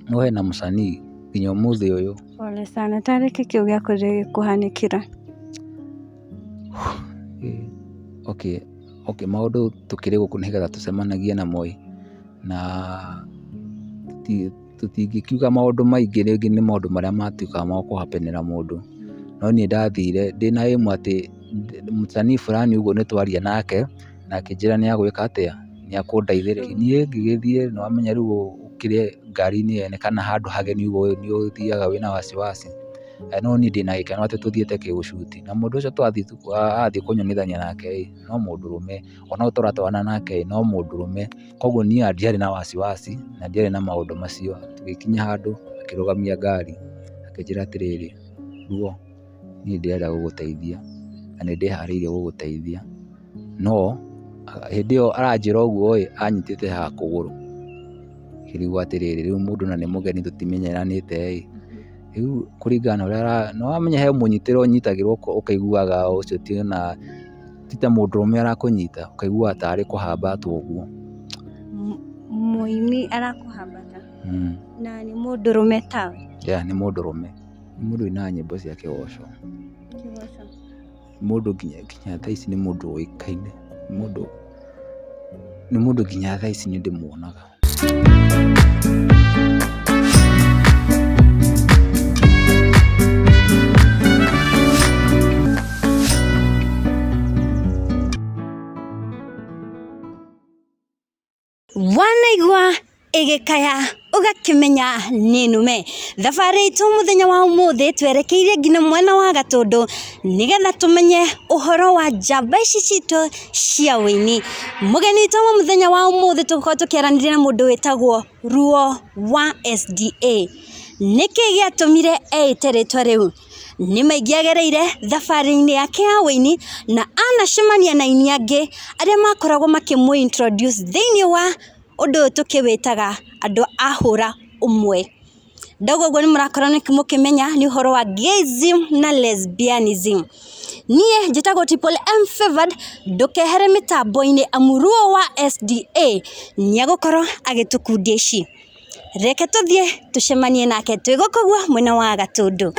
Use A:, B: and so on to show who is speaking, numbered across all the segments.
A: No hena mũcanii nginya ũmũthĩ ũyũ.
B: Pole sana, tarĩ kĩ kĩu gĩakwĩrire gĩkũhanĩkĩra?
A: Okay, okay, maũndũ tũkĩrĩ gũkũ nĩgetha tũcemanagie namo ĩ, na tũtingĩkiuga maũndũ maingĩ rĩngĩ nĩ maũndũ marĩa matuĩkaga ma kũ happen ĩra mũndũ. No niĩ ndathire ndĩna aim atĩ msanii fulani ũguo nĩ twaria nake, na akĩnjĩra nĩ agwĩka atĩa, nĩ akũndeithĩrĩria. Niĩ ngĩgĩthiĩ nĩ wamenya rĩu ũkĩrĩ ngari-inĩ yene kana handũ hageni ũguo nĩ ũthiaga wĩna wasiwasi. No niĩ ndĩna gĩkeno atĩ tũthiĩte gũcut. Na mũndũ ũcio twathiĩ athiĩ kũnyonithania nake ĩ, no mũndũrũme, ona ũyũ tũratwarana nake ĩ, no mũndũrũme. Koguo niĩ ndiarĩ na wasiwasi na ndiarĩ na maũndũ macio. Tũgĩkinya handũ akĩrũgamia ngari akĩnjĩra atĩrĩrĩ, Ruo, niĩ ndĩrenda gũgũteithia na nĩ ndĩharĩirie gũgũteithia, no hĩndĩ ĩyo aranjĩra ũguo ĩ, anyitĩte haha kũgũrũ. Ngĩrigwo atĩrĩrĩ, rĩu mũndũ na nĩ mũgeni tũtimenyeranĩte ĩ, rĩu kũringana na ũrĩa, nĩ wamenya he mũnyitĩre ũnyitagĩrwo ũkaiguaga ũcio ti ta mũndũrũme arakũnyita, ũkaiguaga tarĩ kũhambatwo ũguo.
B: Mũini arakũhambata na nĩ mũndũrũme tawe?
A: Yeah, nĩ mũndũrũme. Nĩ mũndũ ũinaga nyĩmbo cia kĩgoco. Nĩ mũndũ nginya thaa ici nĩ mũndũ ũĩkaine, nĩ mũndũ nginya thaa ici nĩ ndĩmuonaga.
B: Wanaigua ĩgĩkaya ũgakĩmenya nĩ nũme. Thabarĩ itũ mũthenya wa ũmũthĩ twerekeire nginya mwena wa Gatũndũ nĩgetha tũmenye ũhoro wa njamba ici citũ cia ũini. Mũgeni witũ wa mũthenya wa ũmũthĩ tũgũkorwo tũkĩaranĩria na mũndũ wĩtagwo Ruo wa SDA. Nĩkĩ gĩatũmire eĩte rĩtwa rĩu? Nĩ maingĩ agereire thabarĩ-inĩ yake ya ũini na anacemania na aini angĩ arĩa makoragwo makĩmũ introduce thĩinĩ wa ũndũ ũyũ tũkĩwĩtaga andũ a hũra ũmwe. Ndauga ũguo nĩ mũrakorwo mũkĩmenya nĩ ũhoro wa gayism na lesbianism. Niĩ njĩtagwo Triple M Favored, ndũkehere mĩtambo-inĩ amu Ruo wa SDA nĩ egũkorwo agĩtũkundia ici. Reke tũthiĩ tũcemanie nake twĩ gũkũ guo mwena wa Gatũndũ.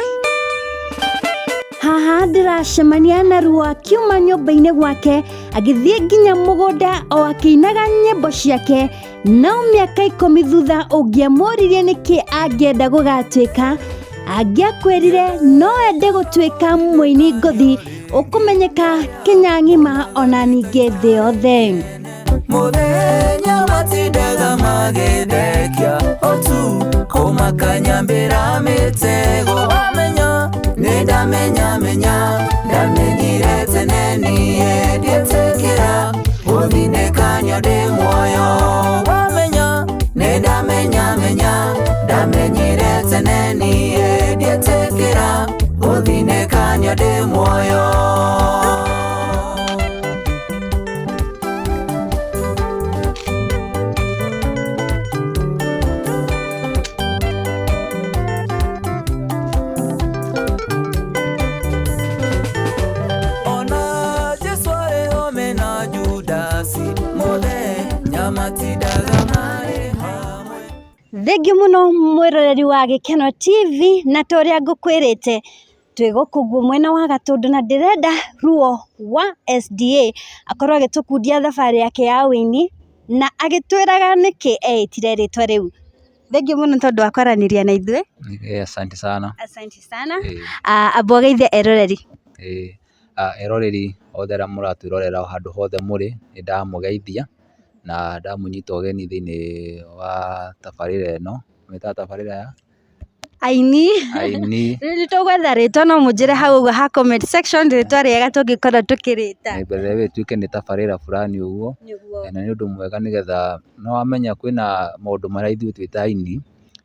B: Haha ndĩracemania na Ruo akiuma nyũmba-inĩ gwake agĩthiĩ nginya mũgũnda o akĩinaga nyĩmbo ciake. No mĩaka 10 thutha ũngĩamũririe nĩkĩ angĩenda gũgatuĩka, angĩakwĩrire no ende gũtuĩka mũini ngũthi ũkũmenyeka Kenya ng'ima ona ningĩ thĩ yothe.
C: Mũthenya matindaga magĩthekia ũtukũ makanyambĩra mĩtego wamenya nĩ ndamenya menya ndamenyire tene niĩ ndietĩkĩra gũthinĩkanio ndĩ muoyo wamenya nĩ ndamenya menya ndamenyire tene niĩ ndietĩkĩra gũthinĩkanio ndĩ muoyo. Ona Jesu arĩ ho mena Judasi mũthenya matindaga marĩ hamwe.
B: Thengiũ mũno mwĩroreri wa Gĩkeno TV na ta ũrĩa ngũkwĩrĩte twĩ gũkũ guo mwena wa Gatũndũ na ndĩrenda Ruo wa SDA akorwo agĩtũkundia thabarĩ yake ya ũini na agĩtwĩraga nĩkĩ eĩtire rĩtwa rĩu. Thengiũ mũno tondũ wa kwaranĩria na ithuĩ.
A: Asante sana.
B: Asante sana. Amba ũgeithie eroreri.
A: Eroreri othe arĩa mũratwĩrorera o handũ hothe mũrĩ, nĩ ndamũgeithia na ndamũnyita ũgeni thĩiniĩ wa tabarĩra ĩno, mĩtaga tabarĩra ya
B: Aini.
A: Aini.
B: Rĩu nĩ tũgwetha rĩtwa no mũnjĩre hau ũguo ha comment section rĩtwa rĩega tũngĩkorwo tũkĩrĩta.
A: By the way ĩtuĩke nĩ tabarĩra fulani ũguo, na nĩ ũndũ mwega nĩgetha nĩ wamenya kwĩna maũndũ marĩa ithuĩ twĩ ta aini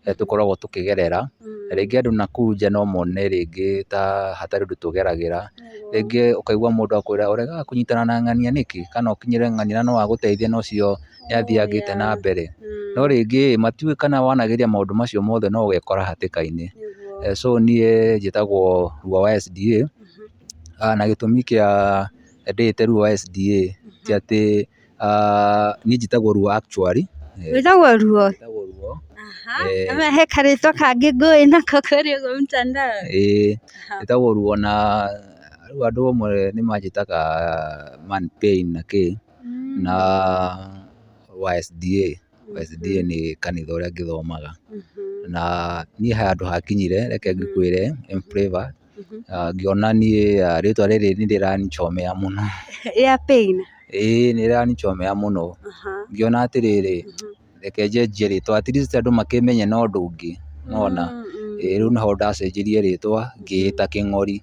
A: tũkoragwo tũkĩgerera, na rĩngĩ andũ nakũu nja no mone rĩngĩ ta hatarĩ ũndũ tũgeragĩra, rĩngĩ ũkaigua mũndũ akwĩra ũregaga kũnyitana na ng'ania nĩkĩ, kana ũkinyĩre ng'ania na no agũteithie na ũcio nĩ athiangĩte na mbere, no rĩngĩ matiũĩ kana wanageria maũndũ macio mothe no ũgekora hatĩka-inĩ. So niĩ njĩtagwo Ruo wa SDA, na gĩtũmi kĩa ndĩĩte Ruo wa SDA ti atĩ niĩ njĩtagwo Ruo actually.
B: Wĩtagwo Ruo?
A: Njĩtagwo Ruo.
B: He karĩtwa kangĩ ngũĩ nako kũrĩa ũguo mtandao.
A: Ĩĩ ĩtagwo Ruo, na rĩu andũ amwe nĩ manjĩtaga man pain na kĩ na wa SDA. SDA nĩ kanitha ũrĩa ngĩthomaga, na niĩ he handũ hakinyire, reke ngĩkwĩre M Flavor, ngĩona niĩ rĩtwa rĩrĩ nĩ rĩranichomea mũno.
B: Rĩa pain.
A: Ĩĩ nĩ rĩranichomea mũno, ngĩona atĩrĩrĩ, reke njenjie rĩtwa, at least andũ makĩmenye na ũndũ ũngĩ, nĩwona. Ĩĩ rĩu nĩho ndacenjirie rĩtwa ngĩĩta Kĩng'ori.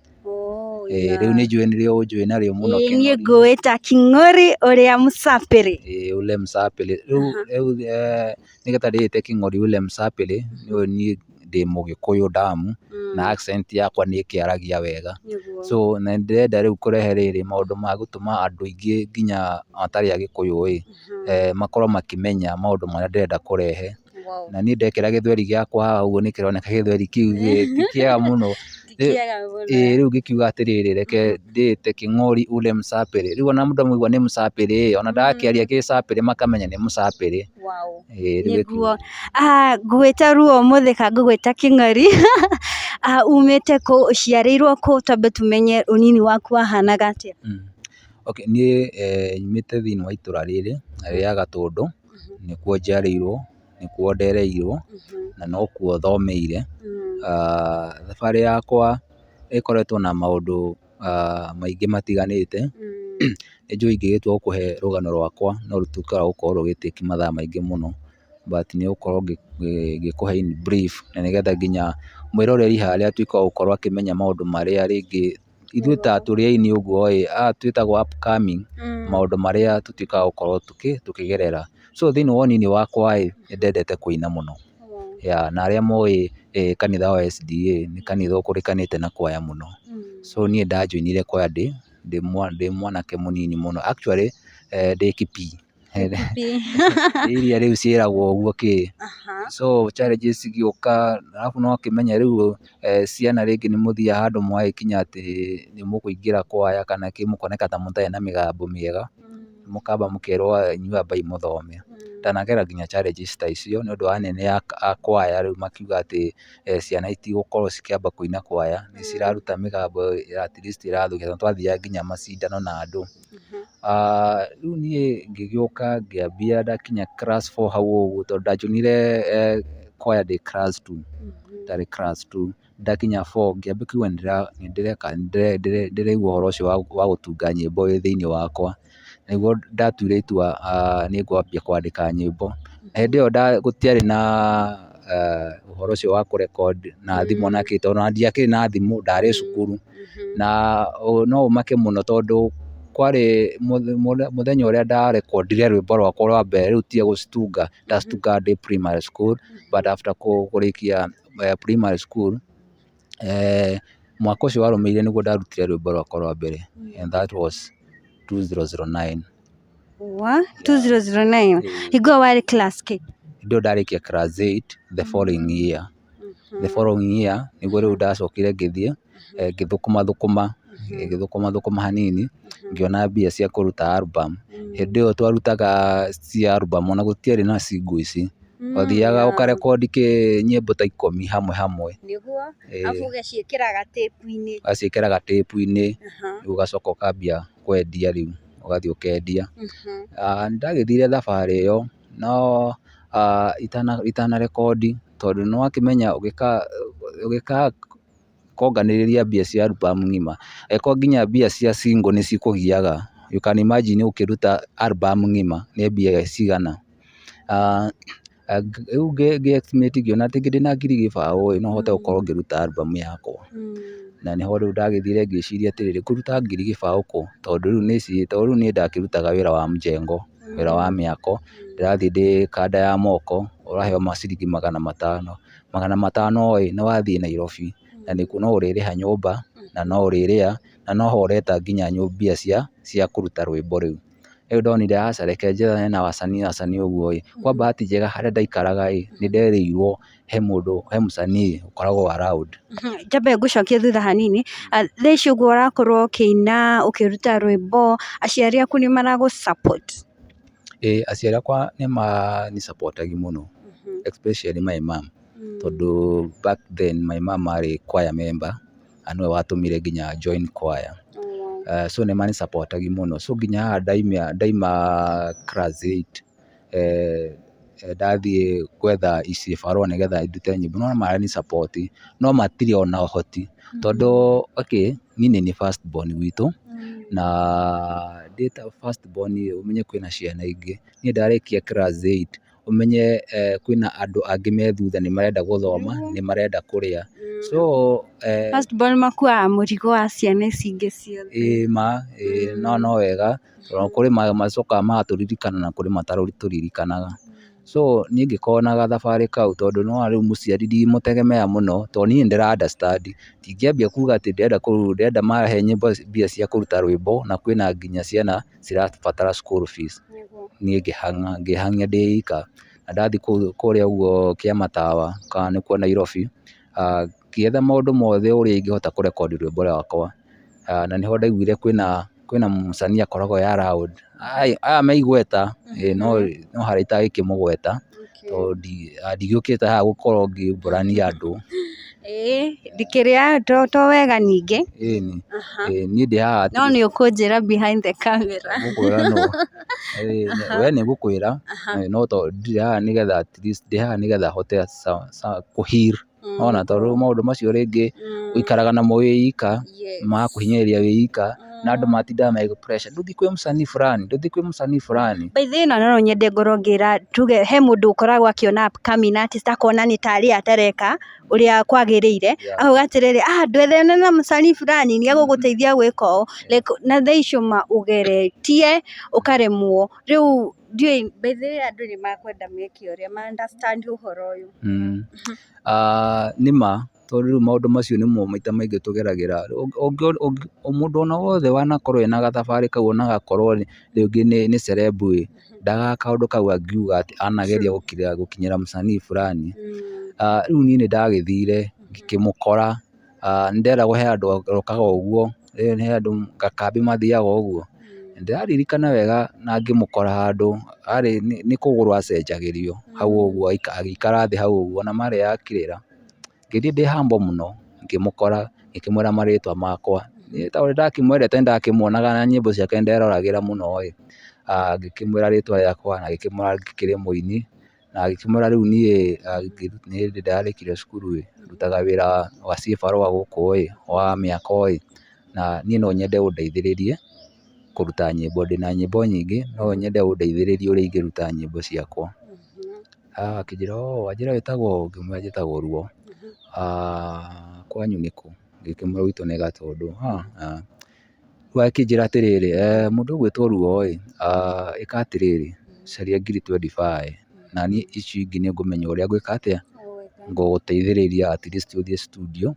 A: Ĩĩ rĩu nĩ njũĩ nĩrĩo ũnjũĩ narĩo mũno.
B: Ĩĩ niĩ ngũĩ ta Kĩng'ori ũrĩa mũcapĩrĩ.
A: Ĩĩ ule msapĩrĩ. Rĩu nĩgetha ndĩĩte Kĩng'ori ule msapĩrĩ, nĩũĩ niĩ ndĩ mũgĩkũyũ damu, na accent yakwa nĩ ĩkĩaragia wega. So na nĩndĩrenda rĩu kũrehe rĩrĩ maũndũ ma gũtũma andũ aingĩ nginya matarĩ agĩkũyũ ĩ, makorwo makĩmenya maũndũ marĩa ndĩrenda kũrehe. Na niĩ ndekĩra gĩthweri gĩakwa haha ũguo nĩ kĩroneka gĩthweri kĩu ti kĩega mũno. Ĩĩ rĩu ngĩkiuga atĩrĩrĩ, reke ndĩĩte Kĩng'ori ule msapĩrĩ. Rĩu ona mũndũ amaigua nĩ mũcapĩrĩ ĩ, ona ndakĩaria gĩcapĩrĩ makamenya nĩ mũcapĩrĩ.
B: Nĩguo. Ngũgwĩta Ruo ũmũthĩ kana ngũgwĩta Kĩng'ori? Umĩte kũ, ũciarĩirwo kũ, twambe tũmenye ũnini waku wahanaga atĩa?
A: Okay, niĩ nyumĩte thĩinĩ wa itũra rĩrĩ rĩa Gatũndũ, nĩkuo njiarĩirwo, nĩkuo ndereirwo, na nokuo thomeire. Thabarĩ yakwa ĩkoretwo na maũndũ maingĩ matiganĩte. Nĩ njũĩ ingĩgĩtua gũkũhe rũgano rwakwa no rũtuĩke rwa gũkorwo rũgĩ take mathaa maingĩ mũno, but nĩ gũkorwo ngĩkũhe in brief, na nĩgetha nginya mwĩroreri harĩa atuĩke wa gũkorwo akĩmenya maũndũ marĩa rĩngĩ ithuĩ ta tũrĩ aini ũguo ĩ, aya twĩtagwo upcoming, maũndũ marĩa tũtuĩkaga gũkorwo tũkĩgerera. So thĩinĩ wa ũnini wakwa ĩ, nĩ ndendete kũina mũno. Yeah, na arĩa moĩ kanitha wa SDA nĩ kanitha ũkũrĩkanĩte na kwaya mũno. So niĩ ndanjoinire kwaya ndĩ mwanake mũnini mũno, actually ndĩ kĩpii, iria rĩu ciĩragwo ũguo kĩ. So challenges cigĩũka, arabu no ũkĩmenye rĩu ciana rĩngĩ nĩ mũthiaga handũ mũgagĩkinya atĩ nĩ mũkũingĩra kwaya kana kĩ, mũkoneka ta mũtarĩ na mĩgambo mĩega, mũkamba mũkerwo inyuĩ ambai mũthome. Ndanagera nginya challenges ta icio nĩ ũndũ wa anene a kwaya rĩu makiuga atĩ ciana itigũkorwo cikĩamba kũina kwaya, nĩ ciraruta mĩgambo at least ĩrathũkia, tondũ twathiaga nginya macindano na andũ. Rĩu niĩ ngĩgĩũka ngĩambia ndakinya class 4 hau ũguo, tondũ ndanjoinire kwaya ndĩ class 2, ndarĩ class 2. Ndakinya 4 ngĩambia kũigua nĩ ndĩreka ndĩraigua ũhoro ũcio wa gũtunga nyĩmbo wĩ thĩinĩ wakwa. Nĩguo ndatuire itua nĩ ngwambia kwandĩka nyĩmbo. Na hĩndĩ ĩyo gũtiarĩ na ũhoro ũcio wa kũ record na thimũ na kĩ, tondũ ona ndiakĩrĩ na thimũ, ndarĩ cukuru. Na no ũmake mũno tondũ kwarĩ mũthenya ũrĩa ndarekondire rwĩmbo rwakwa rwa mbere, rĩu tiga gũcitunga, ndacitungaga ndĩ primary school, but after kũrĩkia primary school, mwaka ũcio warũmĩrĩire nĩguo ndarutire rwĩmbo rwakwa rwa mbere, and that was 2009.
B: Wa 2009, hingo ĩyo warĩ class kĩ?
A: Hĩndĩ ĩyo ndarĩkia class 8 the following year. The following year nĩguo rĩu ndacokire ngĩthiĩ ngĩthũkũma thũkũma, ngĩthũkũma thũkũma hanini, ngĩona mbia cia kũruta album. Hĩndĩ ĩyo twarutaga cia album ona gũtiarĩ na single ici, wathiaga ũkarekondi nyĩmbo ta 10 hamwe hamwe.
B: Nĩguo, arabu ũgaciĩkĩra gatĩpu-inĩ.
A: Ũgaciĩkĩra gatĩpu-inĩ, rĩu ũgacoka ũkambia kwendia rĩu, ũgathiĩ ũkendia. Nĩndagĩthire thabarĩ ĩyo no itana record, tondũ nĩwakĩmenya ũgĩka konganĩrĩria mbia cia album ng'ima, angĩkorwo nginya mbia cia single nĩ cikũgiaga, you can imagine ũkĩruta album ng'ima nĩ mbia cigana. Rĩu ngĩ estimate ngĩona atĩ ndĩna 20,000 ĩ, no hote gũkorwo ngĩruta album yakwa. Na nĩho rĩu ndagĩthire ngĩciria atĩrĩrĩ, ngũruta 20,000 kũ, tondũ rĩu niĩ ndakĩrutaga wĩra wa mjengo, wĩra wa mĩako, ndĩrathiĩ ndĩ kanda ya moko, ũraheo maciringi 500, 500 ĩ, nĩ wathiĩ Nairobi, na no ũrĩrĩha nyũmba, na no ũrĩrĩa, na noho ũreta nginya mbia cia kũruta rwĩmbo rĩu. Rĩu ndonire aca reke njethane na wasanii wasanii ũguo ĩ, kwa bahati njega harĩa ndaikaraga ĩ, nĩ nderĩirwo he mũndũ, he msanii ũkoragwo around.
B: Njambe ngũcokie thutha hanini, thaa ici ũguo ũrakorwo ũkĩina ũkĩruta rwĩmbo, aciari aku nĩ maragũ support?
A: Ĩĩ aciari akwa nĩ mani support agi mũno. especially my mom, tondũ back then my mom arĩ choir member na nĩwe watũmire nginya join choir. So nĩ mani support agi mũno, so nginya haha ndaima class 8 ndathiĩ gwetha cibarũa nĩgetha ndute nyĩmbo, no marani support no matirĩ ona ũhoti, tondũ okay niĩ nĩ niĩ first born gwitũ, na ndĩ ta first born ĩ, ũmenye kwĩna ciana ingĩ, niĩ ndarĩkia class 8 ũmenye kwĩna andũ angĩ me thutha nĩ marenda gũthoma, nĩ marenda kũrĩa, so
B: First born makuaga mũrigo wa ciana ici ingĩ ciothe.
A: Ĩĩ ma, no no wega, tondũ kũrĩ macokaga magatũririkana na kũrĩ matatũririkanaga. So niĩ ngĩkorwo na gathabarĩ kau tondũ nĩ wona rĩu mũciari ndingĩmũtegemea mũno, tondũ niĩ nĩ ndĩra understand, ndingĩambia kuga atĩ ndĩrenda mahe nyĩmbo mbia cia kũruta rwĩmbo na kwĩna nginya ciana cirabatara school fees. Niĩ ngĩhang'a, ngĩhang'ia ndĩ ika, na ndathiĩ kũrĩa ũguo Kĩamatawa kana nĩkuo Nairobi, ngĩetha maũndũ mothe ũrĩa ingĩhota kũrekondi rwĩmbo rwakwa, na nĩho ndaiguire kwĩna msanii akoragwo e around, aya me igweta no harĩa itangĩkĩmũgweta tondũ ndigĩũkĩte haha gũkorwo ngĩumbũrania andũ.
B: Ĩĩ ndikĩrĩ to wega ningĩ.
A: Ĩni, niĩ ndĩ haha.
B: No nĩ ũkũnjĩra behind the camera.
A: Ngũkwĩra nũ? We nĩ ngũkwĩra no to ndirĩ haha nĩgetha at least ndĩ haha nĩgetha hote kũ heal. Nĩwona tondũ maũndũ macio rĩngĩ ũikaraga namo wĩ ika, magakũhinyĩrĩria wĩ ika, na andũ matindaga magĩkũ pressure, ndũthiĩ kwĩ msanii fulani, ndũthiĩ kwĩ msanii fulani.
B: By the way ĩno no nyende ngorwo ngĩra tuge he mũndũ ũkoragwo akĩona upcoming artist akona nĩ tarĩ atareka ũrĩa kwagĩrĩire, akauga atĩrĩrĩ, ah ndwethane na msanii fulani nĩ egũgũteithia gwĩka ũũ, like na thaa icio ma ũgeretie ũkaremwo, rĩu ndiũĩ by the way andũ nĩ makwenda meke ũrĩa ma understand ũhoro ũyũ.
A: Nĩ ma tondũ rĩu maũndũ macio nĩmo maita maingĩ tũgeragĩra. Mũndũ ona wothe wanakorwo ena gathabarĩ kau ona agakorwo rĩngĩ nĩ celeb ĩ, ndagaga kaũndũ kau angiuga atĩ anageria gũkinyĩra msanii fulani. Rĩu niĩ nĩ ndagĩthire ngĩkĩmũkora, nĩ nderagwo he handũ okaga ũguo, he handũ gakambĩ mathiaga ũguo. Ndĩraririkana wega na ngĩmũkora handũ arĩ nĩ kũgũrũ acenjagĩrio hau ũguo agĩikara thĩ hau ũguo na marĩa akĩrĩra. Ngĩthiĩ ndĩ humble mũno ngĩmũkora ngĩkĩmwĩra marĩtwa makwa. Niĩ tondũ nĩndakĩmwendete nĩndakĩmuonaga na nyĩmbo ciake nĩnderoragĩra mũno ĩ, ngĩkĩmwĩra rĩtwa rĩakwa na ngĩkĩmwĩra ngĩkĩrĩ mũini na ngĩkĩmwĩra rĩu niĩ nĩ hĩndĩ ndarĩkirie cukuru ĩ, ndutaga wĩra wa cibarũa gũkũ ĩ, wa mĩako ĩ, na niĩ no nyende ũndeithĩrĩrie kũruta nyĩmbo, ndĩna nyĩmbo nyingĩ no nyende ũndeithĩrĩrie ũrĩa ingĩruta nyĩmbo ciakwa. Akĩnjĩra oo wanjĩra wĩtagwo ũ? Ngĩmwĩra njĩtagwo Ruo. Kwanyu nĩ kũ? Ngĩkĩmwĩra gwitũ nĩ Gatũndũ. Rĩu akĩnjĩra atĩrĩrĩ, mũndũ ũgwĩtwo Ruo ĩ, ĩka atĩrĩrĩ, caria ngiri 25 na niĩ icio ingĩ nĩ ngũmenya ũrĩa ngwĩka atĩa, ngũgũteithĩrĩria at least ũthiĩ studio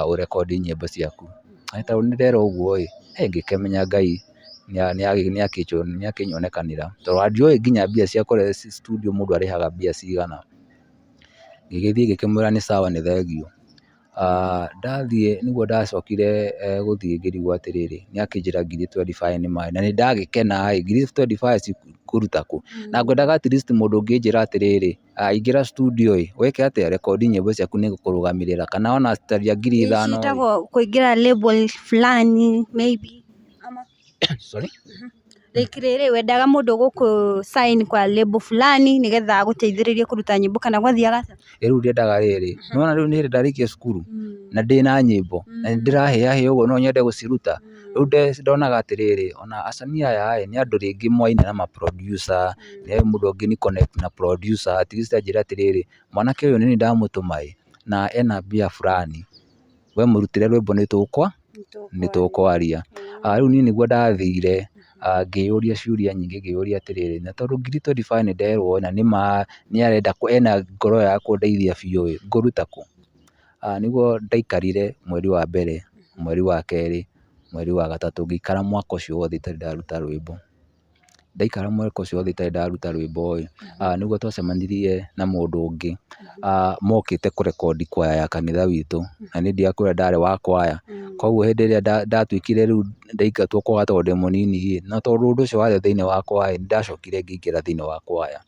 A: ũrekondi nyĩmbo ciaku. Na tondũ nĩ nderwo ũguo ĩ, ngĩkĩmenya Ngai nĩ akĩnyonekanĩra tondũ ona ndioĩ nginya mbia cia studio mũndũ arĩhaga mbia cigana. Ngĩgĩthiĩ ngĩkĩmwĩra nĩ sawa nĩ thengiũ. Ndathiĩ nĩguo ndacokire gũthiĩ ngĩrigwo atĩrĩrĩ, nĩ akĩnjĩra ngiri 25 nĩ ma, na nĩ ndagĩkena ĩ, ngiri 25 ngũruta kũ? Na ngwendaga at least mũndũ ũngĩnjĩra atĩrĩrĩ, ingĩra studio ĩ, wĩke atĩa, rekondi nyĩmbo ciaku nĩ ngũkũrũgamĩrĩra kana ona caria ngiri ithano ĩ.
B: Ciĩtagwo kũingĩra label fulani maybe ama
A: Sorry?
B: Like rĩrĩ wendaga mũndũ ũgũkũ sign kwa label fulani nĩgetha agũteithĩrĩrie kũruta nyĩmbo kana gwathiaga atĩa?
A: Rĩu ndĩendaga rĩrĩ, nĩwona rĩu nĩ hĩndĩ ndarĩkia cukuru na ndĩna nyĩmbo na nĩ ndĩrahĩahĩa ũguo no nyende gũciruta, rĩu ndonaga atĩrĩrĩ, ona acanii aya ĩ, nĩ andũ rĩngĩ moaine na ma producer, nĩ mũndũ ũngĩ connect na producer at least anjĩre atĩrĩrĩ, mwanake ũyũ nĩ niĩ ndamũtũma ĩ, na ena mbia fulani, we mũrutĩre rwĩmbo nĩ tũkwaria. Rĩu niĩ nĩguo ndathire ngĩyũria ciũria nyingĩ ngĩyũria atĩrĩrĩ, na tondũ ngiri 25 nĩ nderwo na nĩma nĩ arenda ena ngoro ya kũndeithia biũ ĩ, ngũruta kũ? Nĩguo ndaikarire mweri wa mbere, mweri wa kerĩ, mweri wa gatatũ, ngĩikara mwaka ũcio wothe itarĩ ndaruta rwĩmbo. Ndaikara mwaka ũcio wothe itarĩ ndaruta rwĩmbo ĩ, nĩguo twacemanirie na mũndũ ũngĩ mokĩte kũrekondi kwaya ya kanitha witũ, na niĩ ndiakwĩra ndarĩ wa kwaya, koguo hĩndĩ ĩrĩa ndatuĩkire rĩu ndaingatwo kwaya tondũ ndĩ mũnini ĩ, na tondũ ũndũ ũcio warĩ thĩiniĩ wa kwaya ĩ, nĩndacokire ngĩingĩra thĩiniĩ wa kwaya,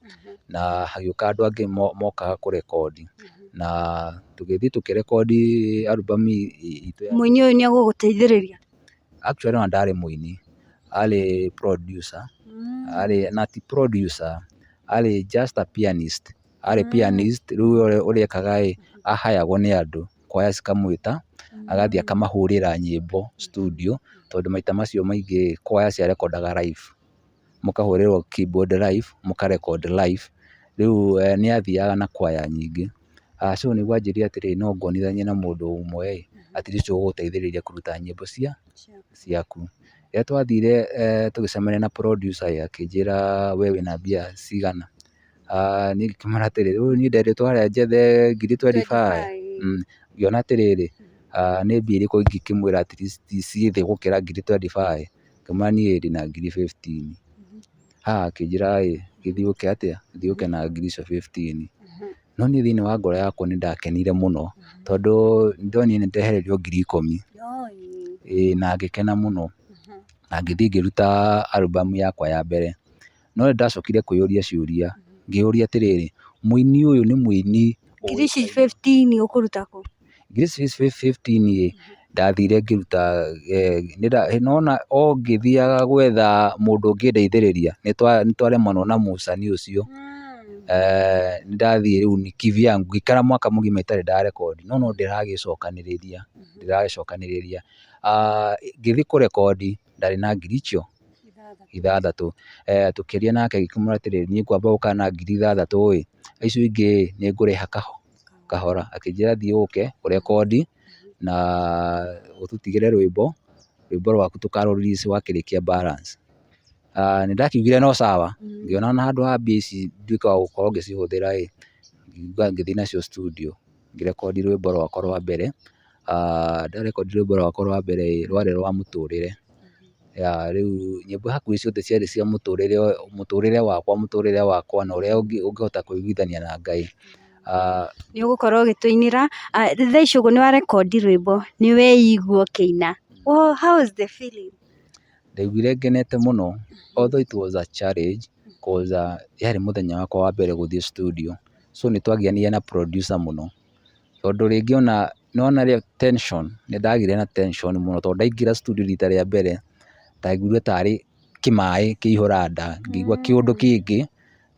A: na hagĩũka andũ angĩ mokaga kũrekondi, na tũgĩthiĩ tũkĩrekondi album itũ ya
B: Mũini ũyũ nĩ egũgũteithĩrĩria?
A: Actually ona ndarĩ mũini, arĩ producer, arĩ na ti producer, arĩ just a pianist, arĩ pianist, rĩu we ũrĩa ekaga ĩ, ahayagwo nĩ andũ, kwaya cikamwĩta, agathiĩ akamahũrĩra nyĩmbo studio, tondũ maita macio maingĩ kwaya ciarekondaga live, mũkahũrĩrwo keyboard live, mũkarekondi live, rĩu nĩ athiaga na kwaya nyingĩ, so nĩguo anjĩrire atĩrĩrĩ, no nguonithanie na mũndũ ũmwe ĩ, at least ũgũgũteithĩrĩria kũruta nyĩmbo ciaku. Rĩrĩa twathire tũgĩcemania na producer ĩ, akĩnjĩra we wĩna mbia cigana? Niĩ ngĩkĩmwĩra atĩrĩrĩ, rĩu niĩ nderĩtwo harĩa njethe ngiri 25, ngĩona atĩrĩrĩ, nĩ mbia irĩkũ ingĩkĩmwĩra at least ciĩ thĩ gũkĩra ngiri 25, ngĩmwĩra niĩ ndĩna ngiri 15. Akĩnjĩra ĩ, gĩthiĩ ũke atĩa, gĩthiĩ ũke na ngiri icio 15. No niĩ thĩiniĩ wa ngoro yakwa nĩ ndakenire mũno, tondũ nĩndonire nĩ ndehererio ngiri 10, ĩĩ na ngĩkena mũno, na ngĩthiĩ ngĩruta album yakwa ya mbere. No nĩ ndacokire kwĩyũria ciũria, ngĩyũria atĩrĩrĩ, mũini ũyũ nĩ mũini
B: Ngiri ici 15 ũkũruta kũ?
A: Ngiri ici 15 ĩ, ndathire ngĩruta, nĩwona o ngĩthiaga gwetha mũndũ ũngĩndeithĩrĩria, nĩ twaremanwo na mũcani ũcio, nĩ ndathiĩ rĩu kivyangu, ngĩikara mwaka mũgima itarĩ ndarekondi, no no ndĩragĩcokanĩrĩria, ndĩragĩcokanĩrĩria, ngĩthiĩ kũrekondi ndarĩ na ngiri icio 6, tũkĩaria nake ngĩkĩmwĩra atĩrĩrĩ, niĩ ngwamba gũka na ngiri 6 ĩ, icio ingĩ ĩ, nĩ ngũrĩha kahora, akĩnjĩra thiĩ ũke ũrekondi na ũtũtigĩre rwĩmbo, rwĩmbo rwaku tũkarũ release wakĩrĩkia balance. Nĩ ndakiugire no sawa, ngĩona ona handũ ha mbia ici nduĩke wa gũkorwo ngĩcihũthĩra ĩ, ngĩthiĩ nacio studio, ngĩrekondi rwĩmbo rwakwa rwa mbere, ndarekondi rwĩmbo rwakwa rwa mbere ĩ, rwarĩ rwa mũtũrĩre, rĩu nyĩmbo hakuhĩ ciothe ciarĩ cia mũtũrĩre, mũtũrĩre wakwa, mũtũrĩre wakwa na ũrĩa ũngĩhota kwĩiguithania na Ngai.
B: Nĩ ũgũkorwo ũgĩtũinĩra, thaa ici ũguo nĩ warekondi rwĩmbo, nĩ weigua ũkĩina, how is the feeling?
A: Ndaiguire ngenete mũno, although it was a challenge cause yarĩ mũthenya wakwa wa mbere gũthiĩ studio, so nĩ twagianire na producer mũno, tondũ rĩngĩ ona nĩwona rĩrĩa tension, nĩ ndagĩire na tension mũno tondũ ndaingĩra studio rita rĩa mbere, ndaiguire tarĩ kĩmaĩ kĩaihũra nda, ngĩigua kĩũndũ kĩngĩ,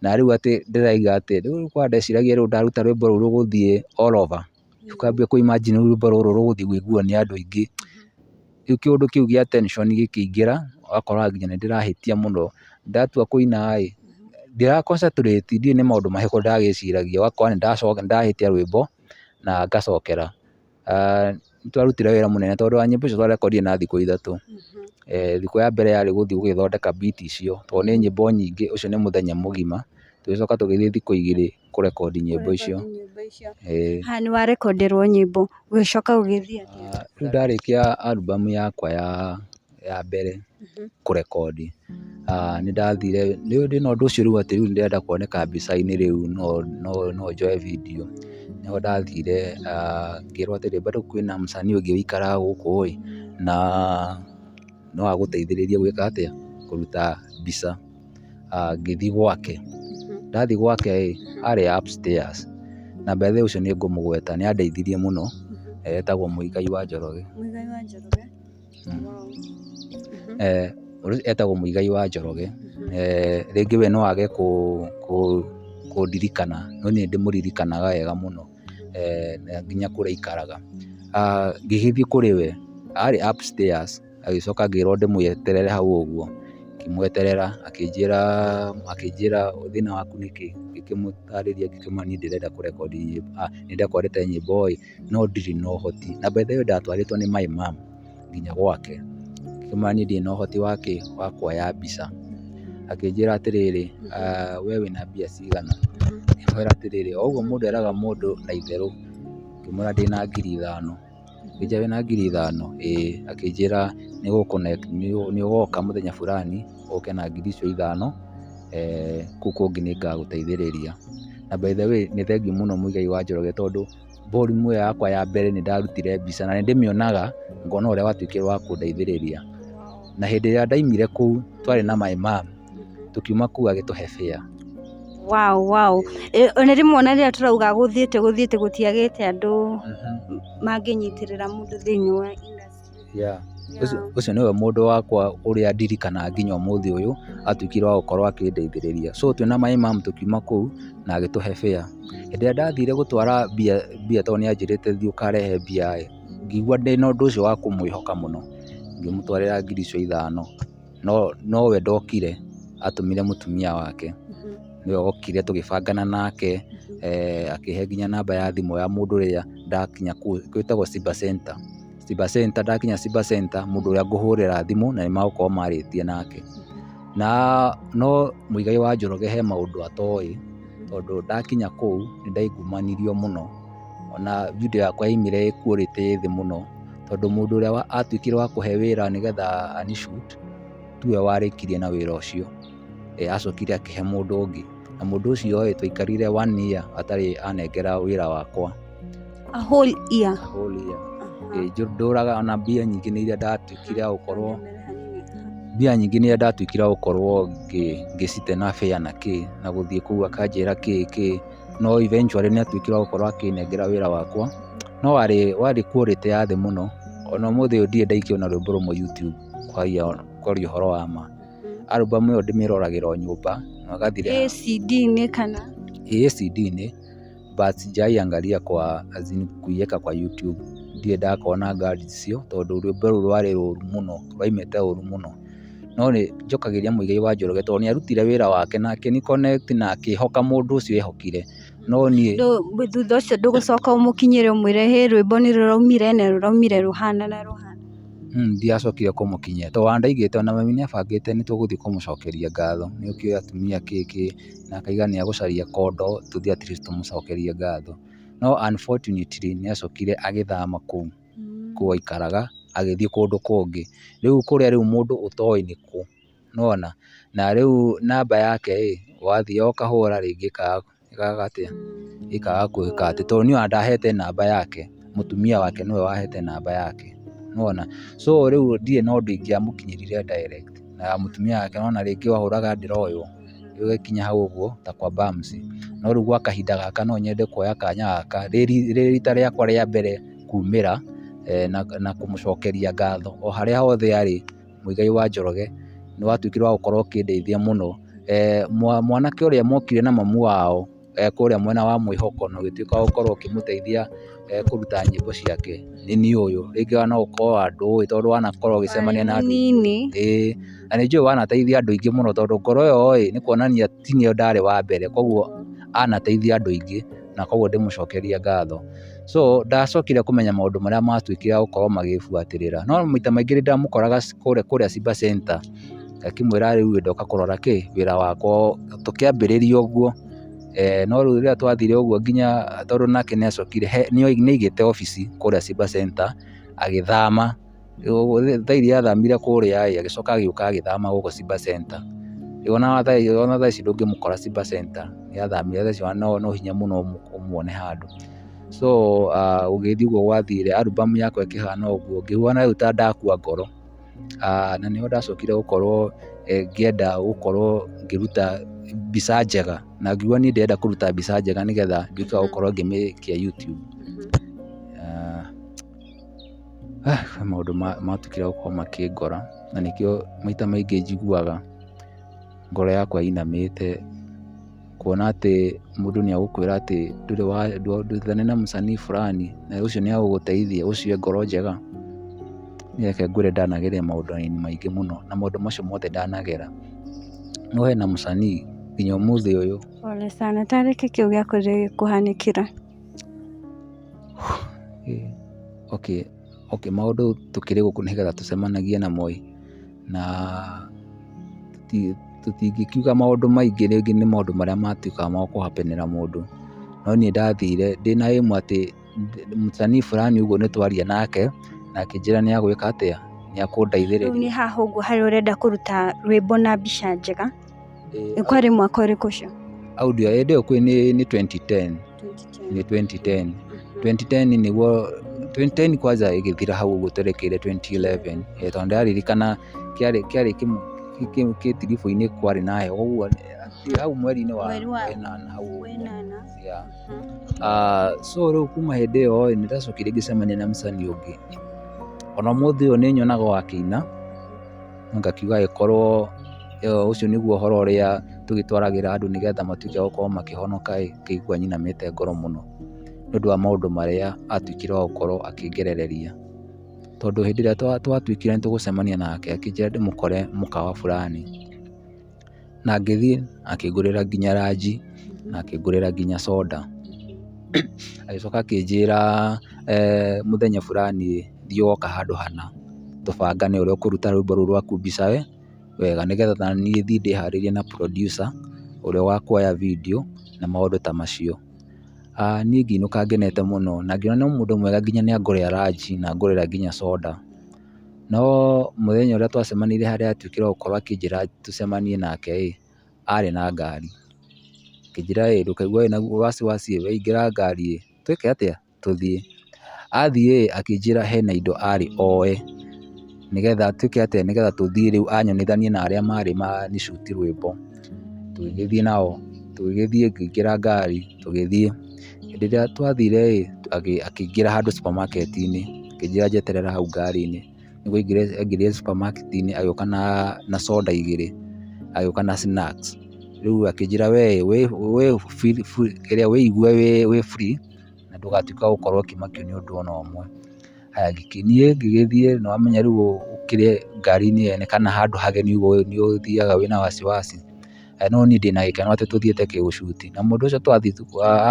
A: na rĩu atĩ ndĩraiga atĩ rĩu kwanja ndeciragia rĩu ndaruta rwĩmbo rũu rũgũthiĩ all over, ũkambia kũ imagine rwĩmbo rũrũ rũgũthiĩ kũiguo nĩ andũ aingĩ, rĩu kĩũndũ kĩu gĩa tension gĩkĩingĩra, ũgakora nginya nĩ ndĩrahĩtia mũno, ndatua kũina ĩ, ndĩra concentrate ndiũĩ nĩ maũndũ marĩkũ ndagĩciragia, ũgakora nĩ ndahĩtia rwĩmbo na ngacokera. Nĩ twarutire wĩra mũnene tondũ wa nyĩmbo icio twarekondire na thikũ 3, thikũ ya mbere yarĩ gũthiĩ gũgĩthondeka beat icio, tondũ nĩ nyĩmbo nyingĩ, ũcio nĩ mũthenya mũgima, tũgĩcoka tũgĩthiĩ thikũ 2 kũrekondi nyĩmbo icio.
B: Haha nĩ warekonderwo nyĩmbo, ũgĩcoka ũgĩthiĩ atĩa?
A: Rĩu ndarĩkia album yakwa ya mbere kũrekondi, nĩ ndathire, ndĩna ũndũ ũcio rĩu atĩ rĩu nĩ ndĩrenda kuoneka mbica-inĩ rĩu no njoe video, nĩho ndathire ngĩrwo atĩrĩ bado kwĩna msanii ũngĩ ũikaraga gũkũ ĩ, na no agũteithĩrĩrie gwĩka atĩa, kũruta mbica, ngĩthiĩ gwake, ndathiĩ gwake ĩ, arĩ upstairs, na by the way ũcio nĩ ngũmũgweta nĩ andeithirie mũno, etagwo Mũigai wa Njoroge.
B: Mũigai wa Njoroge.
A: Etagwo Mũigai wa Njoroge, rĩngĩ we no age kũndirikana, no niĩ ndĩmũririkanaga wega mũno, na nginya kũrĩa aikaraga. Ngĩgĩthiĩ kũrĩ we, arĩ upstairs, agĩcoka ngĩrwo ndĩmweterere hau ũguo, ngĩmweterera akĩnjĩra thĩna waku nĩ kĩ, ngĩkĩmũtarĩria ngĩkĩmwĩra niĩ ndĩrenda kũrekondi nyĩmbo, nĩ ndekondete nyĩmbo ĩ, no ndirĩ na ũhoti, na by the way ndatwarĩtwo nĩ my mum nginya gwake, ngĩkĩmwĩra niĩ ndirĩ na ũhoti wa kĩ, wa kuoya mbica, akĩnjĩra atĩrĩrĩ, we wĩna mbia cigana, ngĩmwĩra atĩrĩrĩ, o ũguo mũndũ eraga mũndũ na itherũ, ngĩmwĩra ndĩna ngiri 5, akĩnjĩra wĩna ngiri 5, ĩĩ, akĩnjĩra nĩ ũgoka mũthenya fulani ũke na ngiri icio 5. Kũu kũngĩ nĩ ngagũteithĩrĩria. Na by the way nĩ thengiũ mũno Muigai wa Njoroge tondũ volume ĩyo yakwa ya mbere nĩ ndarutire mbica na nĩ ndĩmĩonaga ngona ũrĩa watuĩkire wa kũndeithĩrĩria. Na hĩndĩ ĩrĩa ndaimire kũu twarĩ na my mom, tũkiuma kũu agĩtũhe fare.
B: Wow. Ona rĩmwe ona rĩrĩa tũrauga gũthiĩte gũthiĩte gũtiagĩte andũ mangĩnyitĩrĩra mũndũ thĩinĩ wa industry.
A: Yeah. Ũcio nĩwe mũndũ wakwa ũrĩa ndirikanaga nginya ũmũthĩ ũyũ atuĩkire wa gũkorwo akĩndeithĩrĩria. So twĩna my mom tũkiuma kũu na agĩtũhe fare. Hĩndĩ ĩrĩa ndathire gũtwara mbia tondũ nĩ anjĩrĩte thiĩ ũkarehe mbia ĩ, ngĩigua ndĩna ũndũ ũcio wa kũmwĩhoka mũno, ngĩmũtwarĩra ngiri icio 5, nowe ndokire, atũmire mũtumia wake, nĩwe wokire tũgĩbangana nake, akĩhe nginya namba ya thimũ ya mũndũ ũrĩa ndakinya kũu, gwĩtagwo Simba Center. Simba Center, ndakinya Simba Center mũndũ ũrĩa ngũhũrĩra thimũ na nĩ magũkorwo marĩtie nake. Na no Muigai wa Njoroge he maũndũ atoĩ, tondũ ndakinya kũu nĩ ndaingumanirio mũno, ona video yakwa yaumire ĩ quality ĩ thĩ mũno, tondũ mũndũ ũrĩa atuĩkire wa kũhe wĩra nĩgetha ani shoot tiwe warĩkirie na wĩra ũcio, acokire akĩhe mũndũ ũngĩ, na mũndũ ũcio ĩ twaikarire one year atarĩ anengera wĩra wakwa.
B: A whole year.
A: A whole year. Ndũraga ona mbia nyingĩ nĩ iria ndatuĩkire wa gũkorwo, mbia nyingĩ nĩ iria ndatuĩkire wa gũkorwo ngĩcite na fare na kĩ, na gũthiĩ kũu akanjĩra kĩ kĩ, no eventually nĩ atuĩkire wa gũkorwo akĩnengera wĩra wakwa, no warĩ quality ya thĩ mũno, ona ũmũthĩ ũyũ ndirĩ ndaikia ona rwĩmbo rũmwe YouTube kwaria ũhoro wa ma. Album ĩyo ndĩmĩroragĩra o nyũmba na ĩgathira.
B: Ĩ CD-inĩ kana?
A: Ĩ CD-inĩ but sijaiangalia kwa as in kuiweka kwa YouTube, ndirĩ ndakorwo na guts icio tondũ rwĩmbo rũu rwarĩ rũru mũno, rwaumĩte ũru mũno. No nĩ njokagĩria Muigai wa Njoroge tondũ nĩ arutire wĩra wake na akĩni connect na akĩhoka mũndũ ũcio ehokire. No niĩ
B: Thutha ũcio ndũgũcoka ũmũkinyĩre ũmwĩre hĩ rwĩmbo nĩ rũraumire na rũraumire rũhana na rũhana?
A: Ndiacokire kũmũkinyĩra tondũ ona ndaigĩte ona mami nĩ abangĩte nĩ tũgũthiĩ kũmũcokeria ngatho, nĩ ũkĩũĩ atumia kĩ kĩ, na akauga nĩ egũcaria kondo tũthiĩ at least tũmũcokerie ngatho. No unfortunately nĩ acokire agĩthama kũu kũu aikaraga agĩthiĩ kũndũ kũngĩ. Rĩu kũrĩa rĩu mũndũ ũtoĩ nĩ kũ, nĩwona? Na rĩu namba yake ĩ, wathiĩ ũkahũra rĩngĩ ĩkaga atĩa, ĩkaga gwĩka atĩ, tondũ niĩ ona ndahete namba yake, mũtumia wake nĩwe wahete namba yake, nĩwona? So rĩu ndirĩ na ũndũ ingĩamũkinyĩrire direct, na mũtumia wake nĩwona rĩngĩ wahũraga ndĩroywo, rĩu ĩgĩkinya hau ũguo ta kwa bams. No rĩu gwa kahinda gaka no nyende kuoya kanya gaka rĩ rita rĩakwa rĩa mbere kumĩra na kũmũcokeria ngatho o harĩa hothe arĩ, Muigai wa Njoroge nĩ watuĩkire wa gũkorwo ũkĩndeithia mũno. Mwanake ũrĩa mokire na mamu wao kũrĩa mwena wa Mwĩhoko na ũgĩtuĩka wa gũkorwo ũkĩmũteithia kũruta nyĩmbo ciake nĩ niĩ ũyũ. Rĩngĩ no ũkorwo ndũĩ tondũ wanakorwo ũgĩcemania na andũ
B: Mũnini.
A: Ĩĩ, na nĩ njũĩ wanateithia andũ aingĩ mũno tondũ ngoro ĩyo ĩ, nĩ kuonania ti niĩ ndarĩ wa mbere, koguo anateithia andũ aingĩ na koguo ndĩmũcokerie ngatho. So ndacokire kũmenya maũndũ marĩa matuĩkire a gũkorwo magĩbuatĩrĩra, no maita maingĩ nĩ ndamũkoraga kũrĩa Simba Center ngakĩmwĩra rĩu ndoka kũrora kĩ, wĩra wakwa, tũkĩambĩrĩria ũguo, no rĩu rĩrĩa twathire ũguo nginya tondũ nake nĩ acokire, nĩ aigĩte obici kũrĩa Simba Center agĩthama, thaa iria athamire kũrĩa ĩ, agĩcoka agĩũka agĩthama gũkũ Simba Center. Rĩu ona thaa ici ndũngĩmũkora Simba Center, nĩ athamire thaa ici no hinya mũno ũmuone handũ. So gũgĩthiĩ ũguo gwathire, album yakwa ĩkĩhana ũguo, ngĩigua rĩu ta ndakua ngoro, na nĩho ndacokire gũkorwo ngĩenda gũkorwo ngĩruta mbica njega, na ngiuga niĩ ndĩrenda kũruta mbica njega nĩgetha nduĩke wa gũkorwo ngĩmĩikia YouTube. He maũndũ matuĩkire gũkorwo makĩngora na nĩkĩo maita maingĩ njiguaga ngoro yakwa ĩinamĩte kuona atĩ mũndũ nĩ egũkwĩra atĩ ndũrĩ na msanii fulani na ũcio nĩ egũgũteithia, ũcio e ngoro njega. Niĩ reke ngwĩre ndanageria maũndũ maingĩ mũno na maũndũ macio mothe ndanagera, no hena msanii nginya ũmũthĩ ũyũ.
B: Pole sana, tarĩ kĩ kĩu gĩaku gĩgĩkũhanĩkĩra?
A: Okay, okay, maũndũ tũkĩrĩ gũkũ nĩgetha tũcemanagie namo ĩ, na tũtingĩkiuga maũndũ maingĩ rĩngĩ nĩ maũndũ marĩa matuĩkaga ma kũhapenera mũndũ, no niĩ ndathire ndĩna aim atĩ msanii fulani ũguo nĩ twaria nake na akĩnjĩra nĩ egwĩka atĩa, nĩ
B: Rĩu
A: ekũndeithĩrĩria.
B: nĩ haha ũguo harĩa ũrenda kũruta rwĩmbo na mbica njega? Kwarĩ mwaka ũrĩkũ ũcio?
A: Audio hĩndĩ ĩyo nĩ 2010, nĩ 2010, 2010 nĩguo, 2010 kwanza ĩgĩthira hau ũguo twerekeire 2011, tondũ ndĩraririkana kĩarĩ kĩtiribũ-inĩ kwarĩ na heho ũguo hau mweri-inĩ wa ĩnana hau ũguo. Yeah. So rĩu kuma hĩndĩ ĩyo nĩ ndacokire ngĩcemania na mũcani ũngĩ, ona ũmũthĩ ũyũ nĩ nyonaga o akĩina, ngakiuga angĩkorwo ũcio nĩguo ũhoro ũrĩa tũgĩtwaragĩra andũ nĩgetha matuĩke a gũkorwo makĩhonoka ĩ, ngaigua nyinamĩte ngoro mũno, nĩ ũndũ wa maũndũ marĩa atuĩkire wa gũkorwo akĩngerereria. Tondũ hĩndĩ ĩrĩa twatuĩkire nĩ tũgũcemania nake akĩnjĩra ndĩmũkore mũkawa fulani, na ngĩthiĩ akĩngũrĩra nginya ranji na akĩngũrĩra nginya soda. Agĩcoka akĩnjĩra mũthenya fulani thiĩ woka handũ hana tũbangane ũrĩa ũkũruta rwĩmbo rũu rwaku mbica wega, nĩgetha naniĩ thiĩ ndĩharĩirie na producer ũrĩa wa kuoya video na maũndũ ta macio. Niĩ ngĩinũka ngenete mũno na ngĩona no mũndũ mwega nginya nĩ angũrĩra ranji na angũrĩra nginya soda. No mũthenya ũrĩa twacemanirie harĩa atuĩkire wa gũkorwo akĩnjĩra tũcemanie nake ĩ, arĩ na ngari. Akĩnjĩra ĩ ndũkaigue wĩna wasiwasi ĩ, we ingĩra ngari ĩ, twĩke atĩa, tũthiĩ. Athiĩ ĩ, akĩnjĩra hena indo arĩ oe nĩgetha twĩke atĩa, nĩgetha tũthiĩ rĩu anyonithanie na arĩa marĩ ma shoot rwĩmbo. Tũgĩgĩthiĩ nao, tũgĩgĩthiĩ ngĩingĩra ngari tũgĩthiĩ. Hĩndĩ ĩrĩa twathire ĩ, akĩingĩra handũ supermarket -inĩ, akĩnjĩra njeterere hau ngari-inĩ. Nĩguo aingĩrire supermarket -inĩ agĩũka na soda igĩrĩ, agĩũka na snacks. Rĩu akĩnjĩra we kĩrĩa wĩigue wĩ free na ndũgatuĩke wa gũkorwo ũkĩmakio nĩ ũndũ ona ũmwe. Haya niĩ ngĩgĩthiĩ nĩ wamenya rĩu ũkĩrĩ ngari-inĩ yene kana handũ hageni ũguo nĩ ũthiaga wĩna wasiwasi. No niĩ ndĩna gĩkeno atĩ tũthiĩte gũcuti na mũndũ ũcio twathiĩ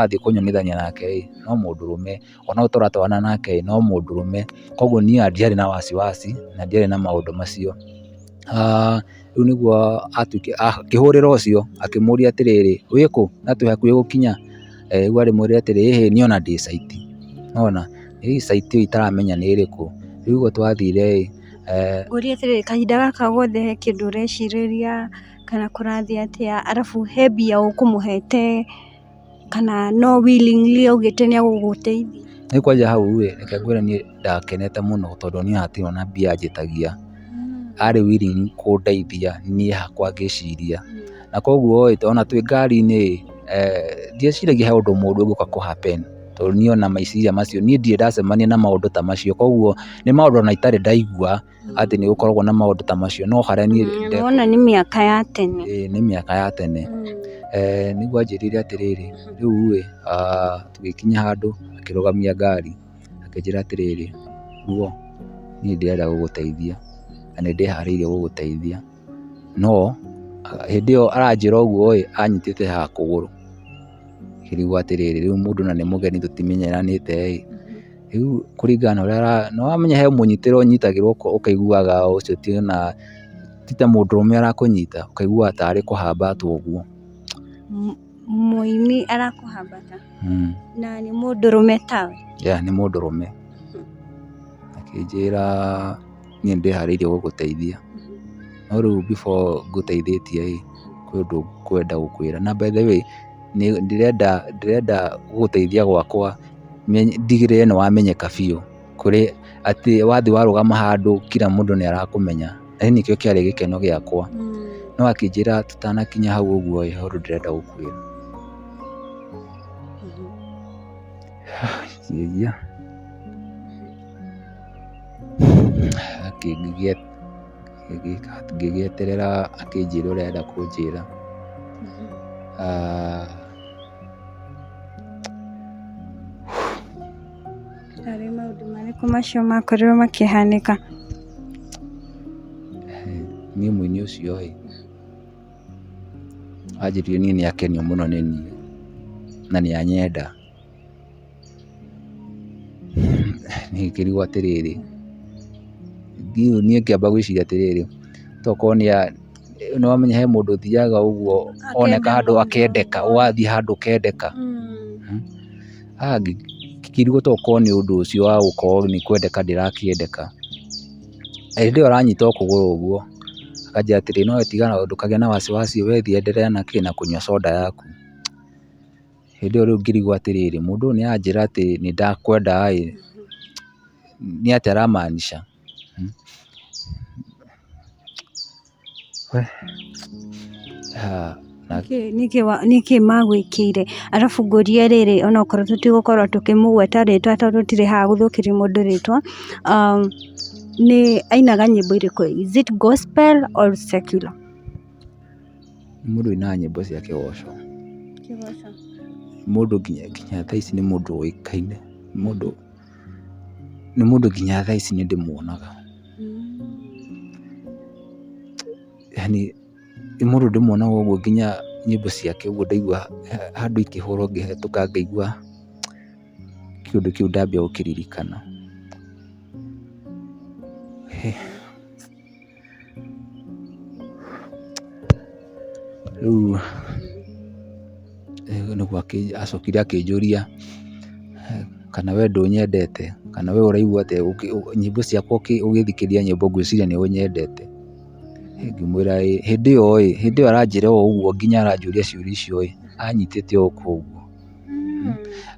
A: athiĩ kũnyonithania nake ĩ, no mũndũrũme, ona ũyũ tũratwarana nake ĩ, no mũndũrũme. Koguo niĩ ndiarĩ na wasiwasi na ndiarĩ na maũndũ macio. Rĩu nĩguo atuĩkire akĩhũrĩra ũcio akĩmũria atĩrĩrĩ, wĩkũ na twĩ hakuhĩ gũkinya? Rĩu arĩmwĩrire atĩrĩrĩ, ĩhĩ niĩ ona ndĩ site, nĩwona ĩ site ĩyo itaramenya nĩ ĩrĩkũ. Rĩu ũguo twathire ĩ.
B: Ngũrie atĩrĩrĩ, kahinda gaka gothe he kĩndũ ũrecirĩria kana kũrathiĩ atĩa, arabu he mbia ũkũmũhete kana no willingly augĩte nĩ egũgũteithia?
A: Rĩu kwanja hau ĩ, reke ngwĩre niĩ ndakenete mũno tondũ niĩ hatirĩ ona mbia anjĩtagia. Arĩ willing kũndeithia niĩ hakwa ngĩciria. Na koguo ĩ, ona twĩ ngari-inĩ ĩ, ndieciragia he ũndũ mũũru ũngĩũka kũ happen tondũ niĩ ona meciria macio niĩ ndirĩ ndacemania na maũndũ ta macio. Koguo nĩ maũndũ ona itarĩ ndaigua atĩ nĩ gũkoragwo na maũndũ ta macio, no harĩa niĩ
B: Wona nĩ mĩaka ya tene.
A: Ĩĩ nĩ mĩaka ya tene. Nĩguo anjĩrire atĩrĩrĩ, rĩu ĩ, tũgĩkinya handũ akĩrũgamia ngari akĩnjĩra atĩrĩrĩ, Ruo niĩ ndĩrenda gũgũteithia na nĩ ndĩharĩirie gũgũteithia, no hĩndĩ ĩyo aranjĩra ũguo ĩ, anyitĩte haha kũgũrũ. Ngĩrigwo atĩrĩrĩ, rĩu mũndũ na nĩ mũgeni tũtimenyeranĩte ĩ, rĩu kũringana na ũrĩa, nĩ wamenya he mũnyitĩre ũnyitagĩrwo ũkaiguaga ũcio ti ta mũndũrũme arakũnyita, ũkaiguaga tarĩ kũhambatwo ũguo.
B: Mũini arakũhambata na nĩ mũndũrũme tawe?
A: Yeah, nĩ mũndũrũme. Akĩnjĩra niĩ nĩ ndĩharĩirie gũgũteithia, no rĩu before ngũteithĩtie ĩ, kwĩ ũndũ ngwenda gũkwĩra. Na by the way, ndĩrenda gũgũteithia gwakwa ndigĩrĩre nĩ wamenyeka biũ, kũrĩ atĩ wathiĩ warũgama handũ kila mũndũ nĩ arakũmenya. Na nĩkĩo kĩarĩ gĩkeno gĩakwa. No akĩnjĩra tũtanakinya hau ũguo ĩ, he ũndũ ndĩrenda gũkwĩra. Ngĩigua ngĩgĩeterera akĩnjĩra ũrĩa arenda kũnjĩra.
B: Tarĩ maũndũ marĩkũ macio makorirwo makĩhanĩka?
A: Niĩ mũini ũcio ĩ, anjĩrire niĩ nĩ akenio mũno nĩ niĩ na nĩ anyenda. Niĩ ngĩrigwo atĩrĩrĩ, niĩ ngĩamba gwĩciria atĩrĩrĩ, tokorwo nĩ wamenya he mũndũ ũthiaga ũguo oneka handũ akendeka, ũgathiĩ handũ ũkendeka. Ngĩrigwo tokorwo nĩ ũndũ ũcio wa gũkorwo nĩ kwendeka ndĩrakĩendeka. Hĩndĩ ĩyo aranyita o kũgũrũ ũguo, Akanjĩra atĩrĩ, no tiga ndũkagĩe na wasiwasi we thiĩ endelea na kĩ na kũnyua soda yaku. Hĩndĩ ĩyo rĩu ngĩrigwo atĩrĩrĩ, mũndũ ũyũ nĩ aranjĩra atĩ nĩ ndakwenda ĩ, nĩ atĩa aramaanisha?
B: Nĩkĩ magwĩkĩire? Arabu ngũrie rĩrĩ onokorwo tũtigũkorwo tũkĩmũgweta rĩtwa tondũ tũtirĩ haha gũthũkĩria mũndũ rĩtwa, nĩ ainaga nyĩmbo irĩkũ? Is it gospel or secular?
A: Nĩ mũndũ ũinaga nyĩmbo cia kĩgoco. Mũndũ nginya thaa ici nĩ mũndũ ũĩkaine, nĩ mũndũ nginya thaa ici nĩ ndĩmuonaga. Yaani nĩ mũndũ ndĩmuonaga ũguo nginya nyĩmbo ciake ũguo ndaigua handũ ikĩhũrwo ngĩhetũka ngaigua kĩũndũ kĩu ndambia gũkĩririkana. Rĩu nĩguo acokire akĩnjũria kana we ndũnyendete, kana we ũraigua atĩa nyĩmbo ciakwa ũgĩthikĩrĩria nyĩmbo ngwĩciria nĩ ũnyendete. Ngĩmwĩra ĩĩ, hĩndĩ ĩyo ĩ, hĩndĩ ĩyo aranjĩra o ũguo nginya aranjũria ciũria icio ĩ, anyitĩte o gũkũ ũguo,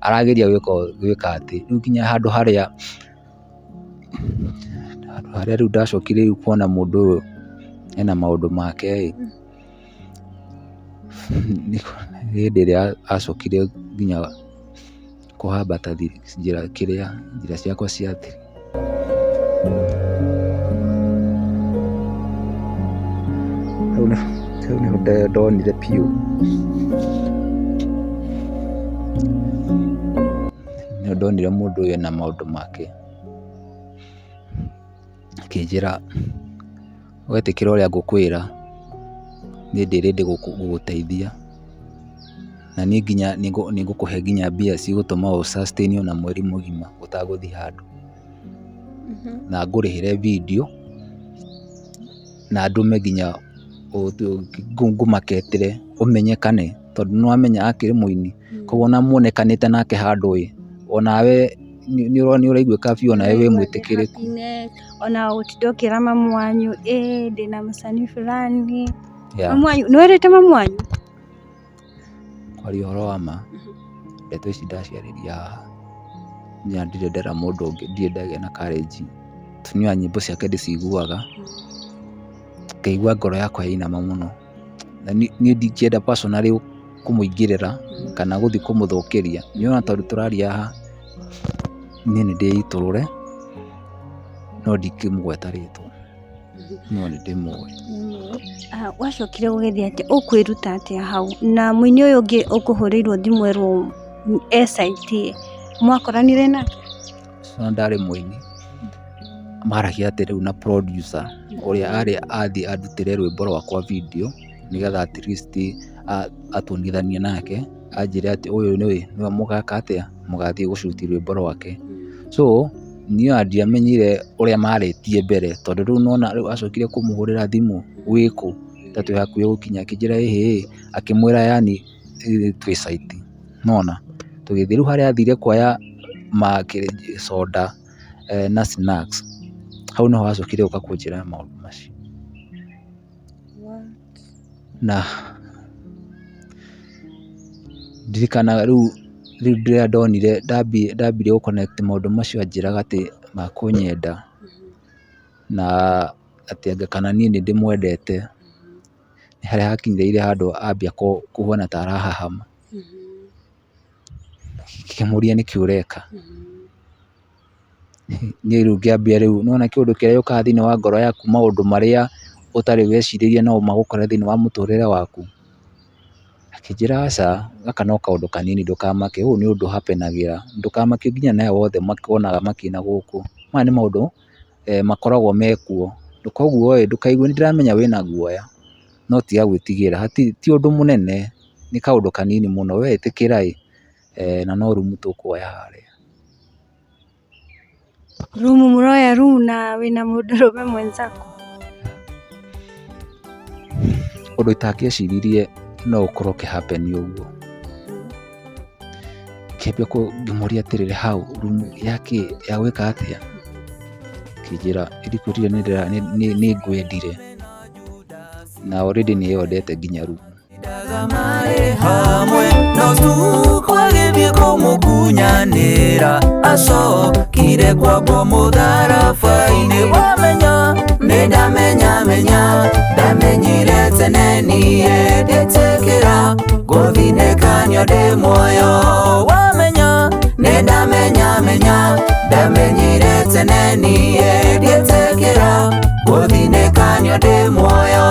A: arageria gwĩka atĩ, rĩu nginya handũ harĩa, handũ harĩa rĩu ndacokire rĩu kuona mũndũ ũyũ ena maũndũ make ĩ, nĩ hĩndĩ ĩrĩa acokire nginya kũhambata njĩra kĩrĩa, njĩra ciakwa cia thiri. Hau nĩho ndonire biũ, nĩho ndonire mũndũ ũyũ ena maũndũ make. Akĩnjĩra wetĩkĩra ũrĩa ngũkwĩra, niĩ ndĩ ready gũgũteithia, na niĩ nginya nĩ ngũkũhe nginya mbia cigũtũma ũ sustain ona mweri mũgima ũtagũthiĩ handũ. Na ngũrĩhĩre video na ndũme nginya ngũmaketĩre ũmenyekane, tondũ nĩ wamenya akĩrĩ mũini, koguo ona muonekanĩte nake handũ ĩ, onawe nĩ ũraiguĩka biũ onawe wĩ mwĩtĩkĩrĩku.
B: Ona gũtinda ũkĩra mamu wanyu ĩ ndĩna mũcani fulani. Mamu wanyu, nĩ wĩrĩte mamu wanyu?
A: Kwaria ũhoro wa ma, ndeto ici ndaciarĩria haha, niĩ ndirĩ ndera mũndũ ũngĩ, ndirĩ ndagĩa na courage. Niĩ ona nyĩmbo ciake ndĩciguaga, ngaigua ngoro yakwa yainama mũno. Na niĩ ndingĩenda personally kũmũingĩrĩra kana gũthiĩ kũmũthũkĩria. Niĩ ona tondũ tũraria haha, niĩ nĩ ndĩitũrũre, no ndingĩmũgweta rĩtwa, no nĩ ndĩmũĩ.
B: Gwacokire gũgĩthiĩ atĩa? Ũkwĩruta atĩa hau? Na mũini ũyũ ũngĩ ũkũhũrĩirwo thimũ werwo e site ĩ, mwakoranire nake?
A: Ũcio ndarĩ mũini, maragia atĩ rĩu na producer ũrĩa arĩ athiĩ andutĩre rwĩmbo rwakwa video, nĩgetha at least atuonithanie nake, anjĩre atĩ ũyũ nĩwe mũgeka atĩa, mũgathiĩ gũ shoot rwĩmbo rwake. So niĩ ona ndiamenyire ũrĩa marĩtie mbere, tondũ rĩu nĩwona rĩu acokire kũmũhũrĩra thimũ, wĩkũ ta twĩ hakuhĩ gũkinya, akĩnjĩra ĩhĩ, akĩmwĩra yaani twĩ site, nĩwona. Tũgĩthiĩ rĩu harĩa athire kuoya soda na snacks, hau nĩho acokire gũka kũnjĩra maũndũ macio. Na ndirikanaga rĩu rĩrĩa ndonire ndambirie gũ connect maũndũ macio anjĩraga atĩ makũnyenda na atĩ anga kana niĩ nĩ ndĩmwendete, nĩ harĩa hakinyĩrĩire handũ ambia kũhuana ta arahahama. Ngĩkĩmũria nĩkĩ ũreka? Niĩ rĩu ngĩambia rĩu nĩwona kĩũndũ kĩrĩa gĩũkaga thĩinĩ wa ngoro yaku maũndũ marĩa ũtarĩ wecirĩria no magũkore thĩinĩ wa mũtũrĩre waku. Akĩnjĩra aca, gaka no kaũndũ kanini ndũkamake, ũyũ nĩ ũndũ ũhapenagĩra, ndũkamake nginya nĩ aya othe wonaga makĩina gũkũ, maya nĩ maũndũ makoragwo mekuo, koguo ĩ ndũkaigue, nĩ ndĩramenya wĩna guoya, no tiga gwĩtigĩra, ti ũndũ mũnene, nĩ kaũndũ kanini mũno, we ĩtĩkĩra ĩ, na no rumu tũkuoya harĩa.
B: Rumu mũroya rumu na wĩna mũndũrũme mwenzako?
A: Ũndũ itangĩeciririe no ũkorwo ũkĩ happen ũguo. Ngĩambia ngĩmũria atĩrĩrĩ how rumu ya kĩ ya gwĩka atĩa? Akĩnjĩra ndikwĩrire nĩ ngwendire. Na already nĩ yondete nginya rĩu.
C: Marĩ hamwe no tukũ agĩthiĩ kũmũkunyanĩra, acokire kwambwo mũtharaba-inĩ. Wamenya nĩ ndamenya menya, ndamenyire tene niĩ ndĩtĩkĩra gũthinĩkanio ndĩ muoyo. Wamenya nĩ ndamenya menya, ndamenyire tene niĩ ndĩtĩkĩra gũthinĩkanio ndĩ muoyo.